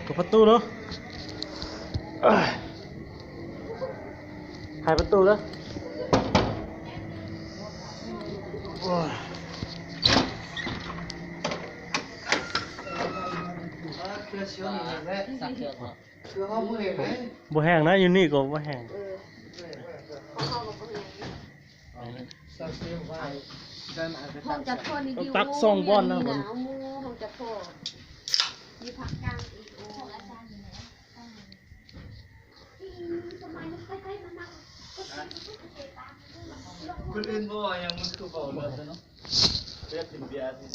ເປີດປະຕູເນາະ ໄຂປະຕູເດີ. ບໍ່ແຫ້ງນະ ຢູ່ນີ້ກໍບໍ່ແຫ້ງ. ເອີ ຂອງເຮົາກໍບໍ່ແຫ້ງ. ຫ້ອງຈັດພໍ່ນີ້ ຕັກສອງບ່ອນນະ ຫ້ອງຈັດພໍ່ ມີພາກກາງອີກ. ໂອ້ ຂອງອາຈານນີ້ແຫຼະ. ຄົນອື່ນບໍ່ວ່າຫຍັງ ມັນຄືເວົ້າເລີຍເນາະ. ເຮັດກິນເບຍຕິ.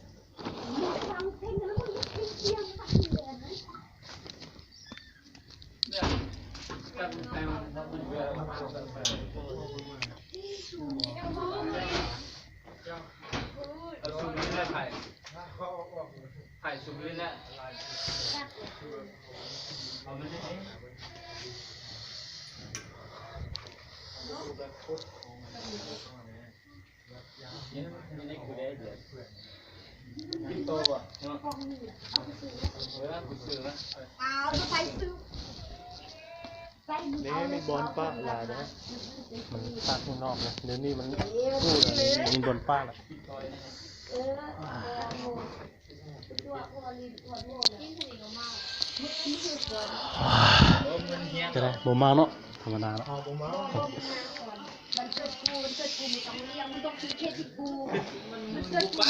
ນີ້ມີບ່ອນປະຫຼາຍເດ້. ມັນຕາກຂ້າງນອກນະ ດຽວນີ້ມັນຮູ້ແລ້ວ ມີບ່ອນປະແລ້ວ. ເປັນໃດ ບໍ່ເມົາເນາະ? ທຳມະດາເນາະ. ມັນເກີດກູ ມັນເກີດກູ ມີຕ້ອງລ້ຽງ ມັນຕ້ອງກິນເຄັດຕິດກູ ມັນເກີດກູ